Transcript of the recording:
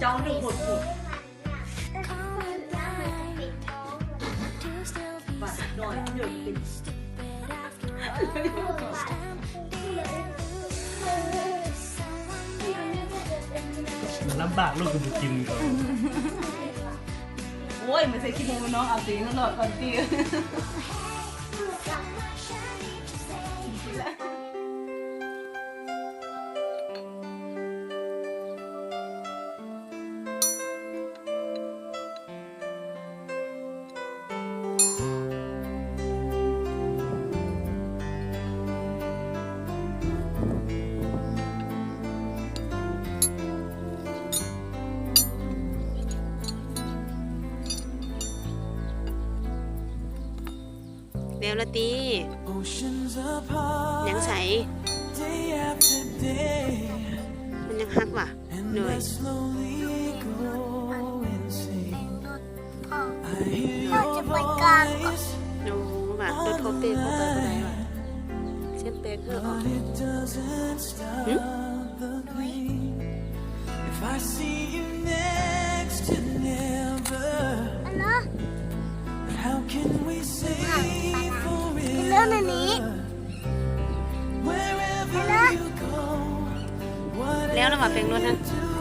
ເອົາໜຶ່ງຄົນພຸ້ນ ບາດນ້ອຍເດີ ລຳບາກລູກກໍບໍ່ກິນ. ໂອ້ຍ ມັນໃສ່ຂີ້ໝູນ້ອງເອົາຕົວເອງລອດກ່ອນຕິ. ແລ້ວລະຕິ ຍັງໃສ ມັນຍັງຫັກຫວາ? ໂດຍ ພໍ່ ພໍ່ຈະໄປກາງກ່ອນ. ໂອ້ ວ່າລົດພໍ່ເປ້ພໍ່ໄປບໍ່ໄດ້ຫວາ? ເສັ້ນແປງເຫີອອອກ. ຫຶ? ອັນນະ ເລື່ອງອັນນີ້ ແລ້ວລະຫວາ ແປງລົດຫັ້ນ.